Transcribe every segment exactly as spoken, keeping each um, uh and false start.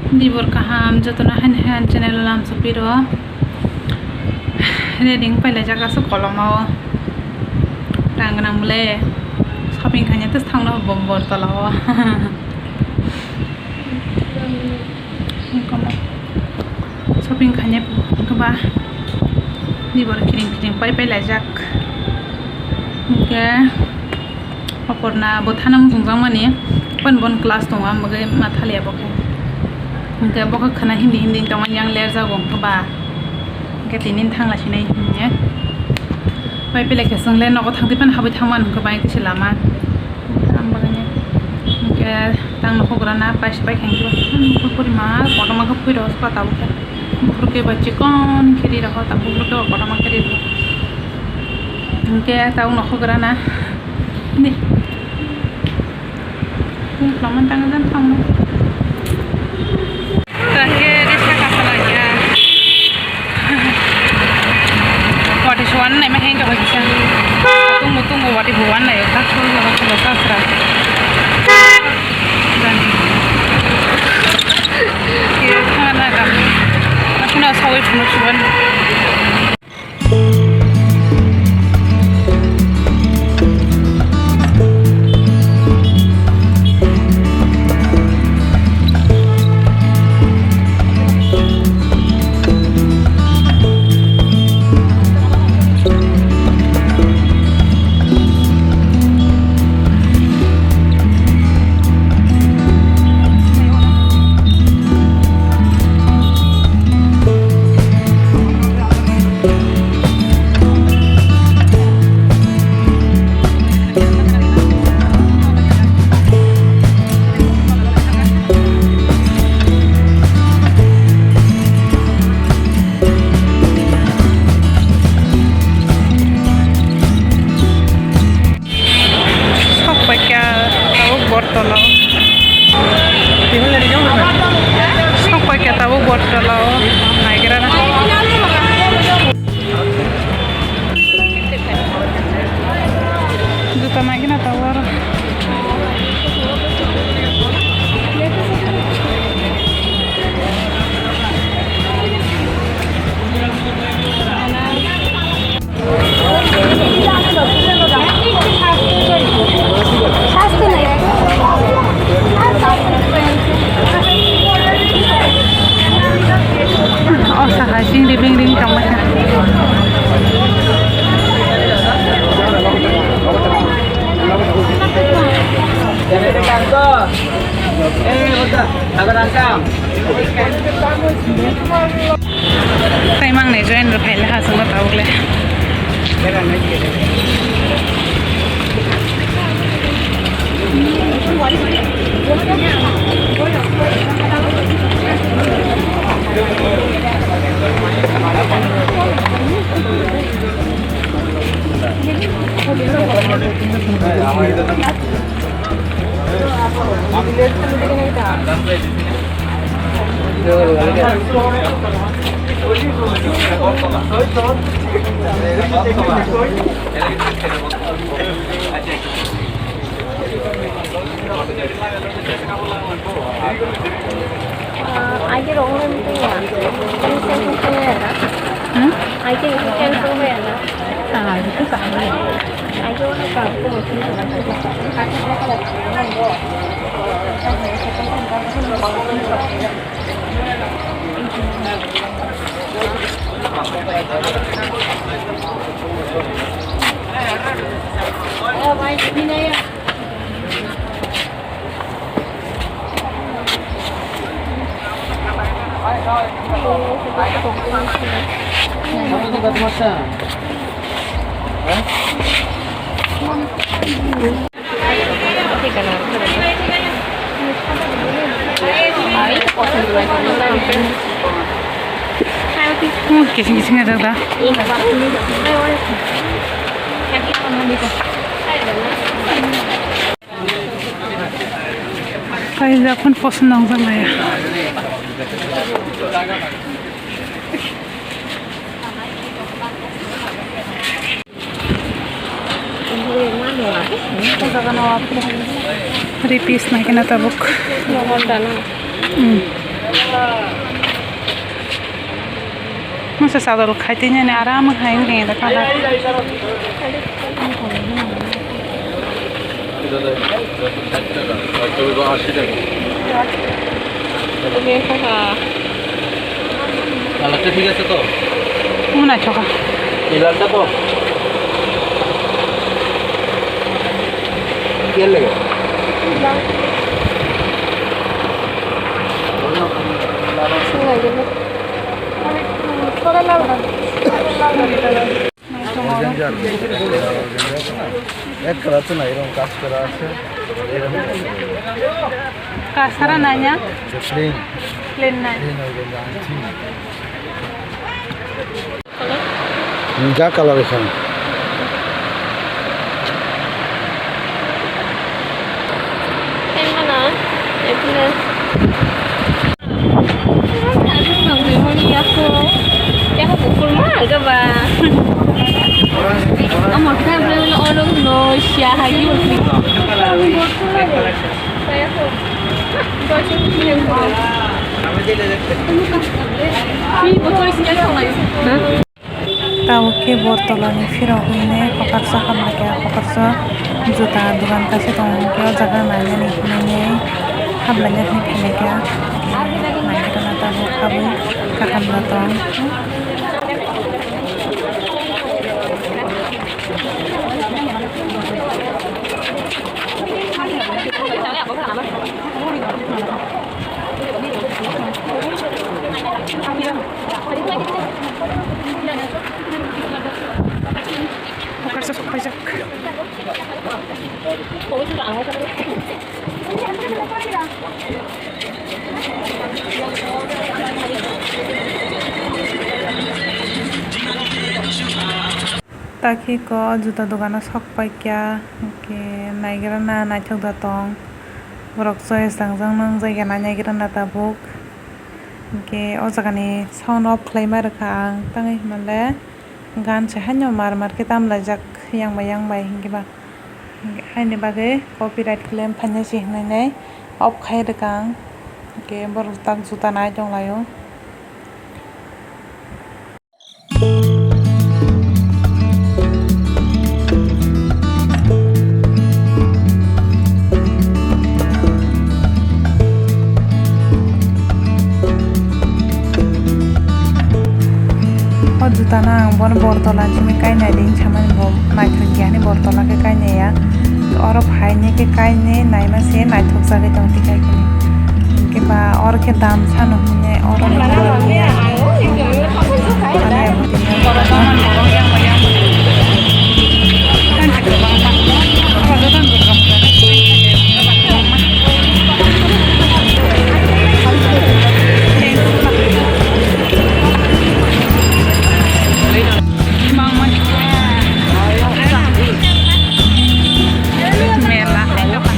Dibor kaham jotono haini hai channel o lam sopiro. Ready wng pailai jak aswk koloma o. Rang gwnang bwle shopping khaina tei thangno bo bor tola o. Shopping khaina wngkha ba dibor kiring kiring pai pailai jak. Hinkhe. Oporna bo thana muchungjakmani, pon bon class tongo, ang bagwi ma thaliya bo khe. Hinkhe bo khe khwna hindi hindi tongmani, ang lerjago wngkha ba. Hinkhe tini thangla sinai hinkhe. Pai pelai khe chwng le nogo thangtwi phano habwi thangmani hinkhe bai khe se lama. Ang bagwi hinkhe tang nokhorok rana paisa pai khe hinkhe puri ma kotorma khe phui rw sokha tabuk khe. Buphuru khe bai chikon khe ri rw kha tabuk buphuru khe kotorma khe ri rw kha. Hinkhe tabuk nokhorok rana. Ni. Ni khlaman tang jan thang. Tangke de saka sala ya. Wati suan nai ma hengke hoisa. Tungu tungu wati buan nai tak sul sul sul sasra. Dan. Kira thang na kam. Aku na sawi thunu suan. Sok paikha tabuk bortolo. Sok paikha tabuk bortolo. Naigra na. Juta naigra na tabuk aro. O saha sing ring ring tongmani. Tei mang ni join rw phaile ha chwngno tabuk le. Ah, I think only thing, yeah. Hmm? I think you can do it. Ah, itu sama. I don't know. Hmm, kising kising ada dah. Kaijak phano poson nangjaknai. Three piece naikhe na tabuk. Hmm. Masa sador khai tini ani aram khai wngkha da kalar. Kalarta thik ache to? Mona thoka. Ei lalta to? Kya lage? Thora lal rang. Organza, organza, organza আছে না? এক কালার তো না, এরকম কাজ করা আছে, এরকম আছে। Kasara nanya? Plain। Plain nai। Plain organza আনছি। হুম, যা কালার এখানে। Tengmana, এখানে। Amo khe ble olo no siya hai di. Tabuk khe Bortolani phirogwi nai kokarsa hamlaikha, kokarsa juta dogan kaisa tongo, hwnkhe o jaga nainani hinwi nai hamlaina hinwi phaikha. Naikhe tongma tabuk aboni kaham no tong. Takhi ko juta dogano sok paikha, hwnkhe naigra na naithok da tong. Borok choice tangjakno wngjakya naigra na tabuk. Hwnkhe o jagani sound off khlaima rwkha ang, tangwi hwnmale gan se haino mar mar khe tamlaijak yang bai yang bai, hwnkhe ba haini bagwi copyright claim phainai se hinwi nai off khai rwkha ang. Hwnkhe borok tak juta nai tonglaio. O juta no ang bono Bortola simi kainai di hinsamani bo naithok ya hinwi Bortola khe kainai ya. Oro phainai khe kainai naima se naithok jagwi tong thik hai khe. Hwnkhe ba oro khe dam sano hwnwi oro ni borok ya. Mela hai dokan.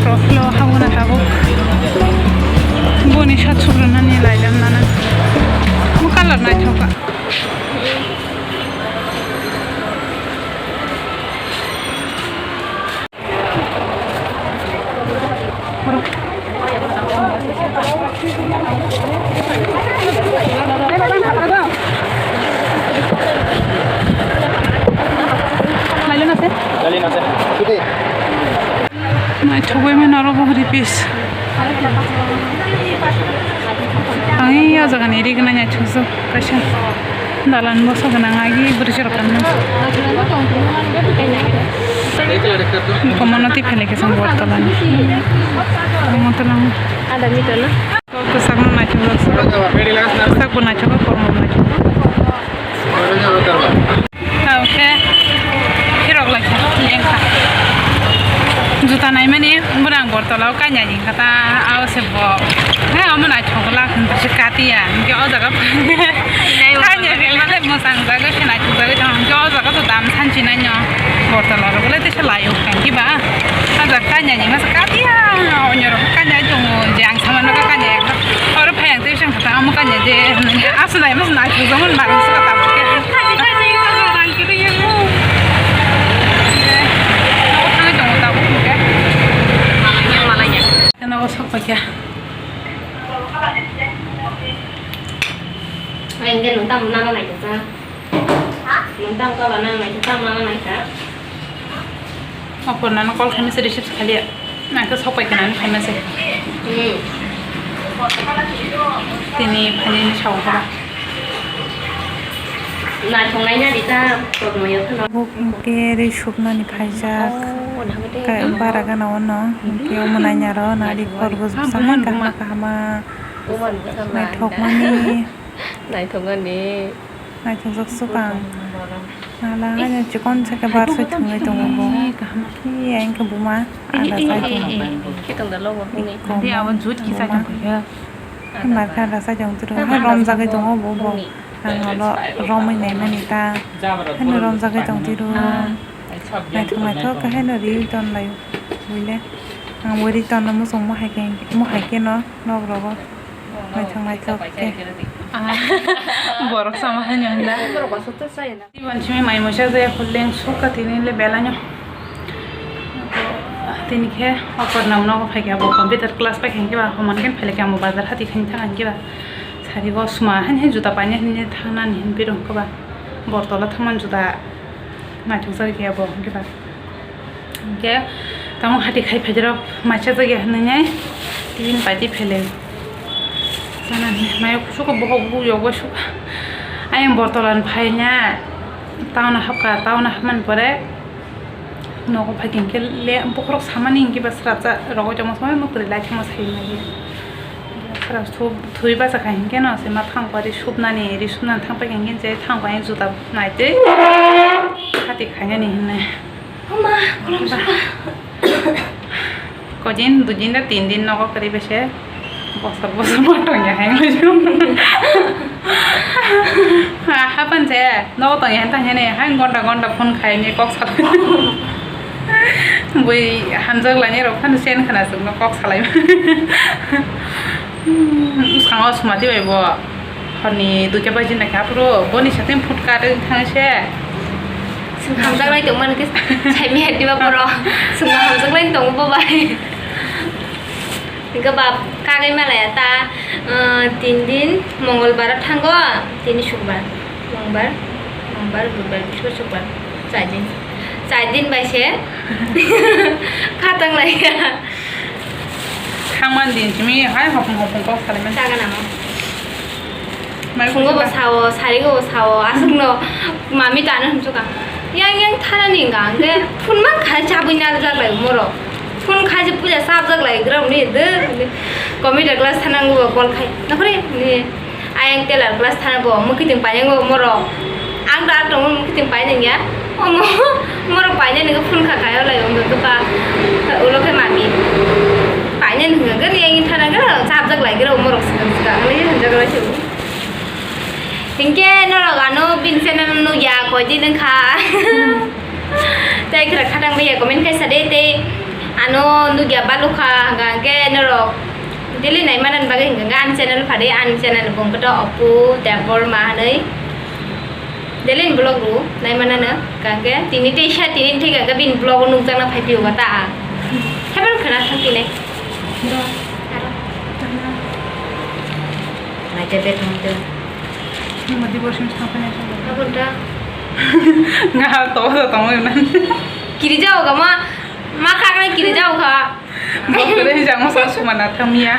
Profile o habuna tabuk. Boni sat sukrunani lailam nana. Bo colour naithok kha. Naithokgwi mano oro bo huri pis. Ang o jagani ri gwnang naithokjak kaisa. Dalan bosa gwnang agi bwrwi chwrwk kanna. Komono twi phailai khe chwng Bortolani. Komono twi lang. Ada meter na? Kwchakno naithok, kwchak bo naithok, kormo bo naithok. Oke, phirok lai kha, leng kha. Juta naimani, bwrang Bortolao kanya jing kha ta, ao se bo. He, omo naithok la, hwn se katiya, hwnkhe o jaga. Kanya jing male mwchang jagwi se naithok jagwi tong, hwnkhe o jaga to dam sanchi naino. Bortola rok le tesa laio, hwnkhe ba. O jaga kanya jing masa katiya, onyo rok kanya tongo, je ang sama no kanya. Oro phai ang tei bising kha ta, omo kanya je, aswk nai masa naithok jagwi mano se ta. Kya? Ang din nung tam nana nai ta. Nung tam ka ba nang nai ta, tam nana nai ta. Opornano call khaimase receive khaliya. Nang khe sok pai khe nang khaimase. Hmm. Tini phaini sao kha ba. Naithok naina di ta, tokmoi yo kheno. Buk hwnkhe ri suknani phaijak. Oh, nang de. Bara gana ono hwnkhe omo naina ro nari khorgo bwsa hai kaham kaham. Naithokmani. Naithokmani. Naithokjak swkang. Hala haino chikon sa khe bar se thwngwi tongo bo. Khe ang khe buma ada sai tongo. Khe tong da lobo hwnwi. Abo jut kisa tong khe. Mar khe ada sai tong tiro. Hai romjagwi tongo bo bo. Ang olo romwi naimani ta. Haino romjagwi tong tiro. Naithok naithok khe haino riwi ton lai buile. Ang bo ri ton no muchung mo hai khe mo hai khe no nok rogo. Naithok naithok khe. Borok sama haino hinda. Borok aswk to sai na. Iban simi mai moisa jaya khuleng sukha tini le belai no. Tini khe okor nam nogo phai khe abo computer class pai khe ba homan khe phai khe amo bazar hati khe thang khe ba. Sari go suma han he juta paina hinne thang nani hin birong khe ba. Bortola thangman juta naithok jagwi khe abo hwnkhe ba. Hwnkhe tamo hati khai phaijak rok maisa jagwi hinwi tin paiti phele. Sanani mayo kusuko bohok buk yogo suka. Ayang bortolan phaina town hapka, town hapman pore nogo phai khe le bokhorok samani hwnkhe ba srapsa rogo tongma samani mukri lai thangma sai mani. Srap su thui basa khai hwnkhe no se ma thang pari supnani ri supnani thang pai hwnkhe se thang pai juta naitwi hati khainani hinwi. Homa, kolom suka. Kojin, dujin da tin din nogo kwrwi bese. Bosor bosor ma tongya hai. Ha, hapan se, nogo tongya hai tangya ne, hai gonda gonda phone khai ni kok sa. Bui hamjak lani rok phano sen khana sukno kok salai. Hmm, bwskango sumati bai bo. Horni duita baji na khe aphuru boni satin phutka twi thang se. Swng hamjak lai tong mani khe sai miya diba borok. Swngno hamjak lai tongo bo bai. Hingke ba kagwi malaya ta, ah, tin din Mongolbar thango, tini Sukbar, Mongbar, Mongbar, Budbar, Biswar, Sukbar, char din, char din bai se khatang laiya. Thangman din simi hai hopung hopung kok salai man. Chaga namo. Mai phungo bo sao, sarigo bo sao, aswkno mami tano hwnsuka. Yang yang thanani hwnka hwnkhe phun man khai chabwi narwk jak lai morok. Phun khai se puja sabjak lai gram ni de. Computer class thanango bo call khai. Nakhore ni ayang teller class thana bo mukhiting painango morok. Ang da tongo mukhiting painang ya. Omo, morok painani khe phone kha khaio lai wngkha khe ba, ulo khe mami. Painani hwnkha khe yang thana khe chapjak lai khe morok swkang swkang wngwi hwnjak lai se. Hinkhe norok ano bini channel nukya koi din wngkha. Tei khwra khatang bai ya comment khaisa de tei ano nukya balukha hwnkha khe norok daily naimanani bagwi hwnkha khe ani channel phade ani channel bung khe to Apu Debbarma hwnwi. Daily ni vlog rw nai mana no, kangke tini teisa tini thik kangke bini vlog o nukjakna phai phiyuga ta. Hebar khwna thang tini. Aro. Nai te te thang te. Ni mati borsim thang phai nai thang. Abo da. Nga to to tong na. Kiri jao ga ma, ma khak nai kiri jao ga. Bo kwrwi jang masa suma na thang ya.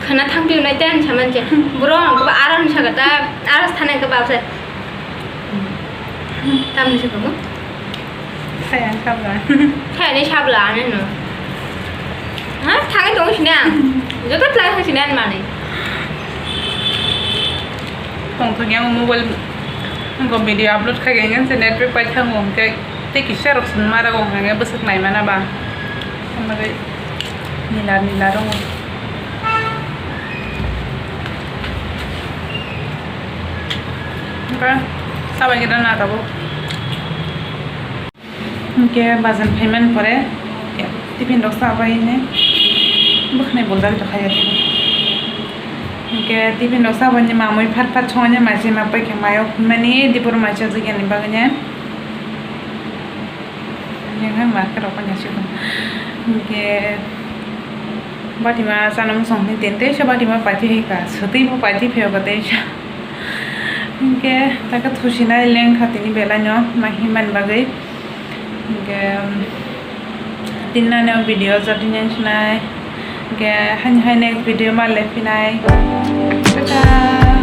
Khana thang piu nai ten saman che. Bro ang ko aram sa kata, aras thane ka bab se. Tam ni se ko. Sayang sabla. Sayang ni sabla ane no. Ha, thang tong sina. Joto tlang sina mane. Tongthok yang mobile ko video upload khai khe se network pai thango hwnkhe tei kisa rok swnma rok hwnkhe bwswk nai mana ba. Omo khe nila nila rok. Hwnkhe sabai khe rana tabuk. Hwnkhe bazar phaimani pore tiffin rok chabai hwnwi bwkhwnai buljak tongkha ya. Hwnkhe tiffin rok chabaini mamwi phat phat songwi machima paikha mayo hwnmani dibor machajak yani bagwini. Hwnkhe market rok paina sikon hwnkhe. Batima chana muchung hwnwi tini teisa batima paitwi hai kha, swtwi bo paitwi phai o kha teisa. Hinkhe taka thusinai lengkha tini belai no ma hinmani bagwi. Hinkhe tini nani o video jotini sinai. Hinkhe haini hai next video ma lephinai. Tata.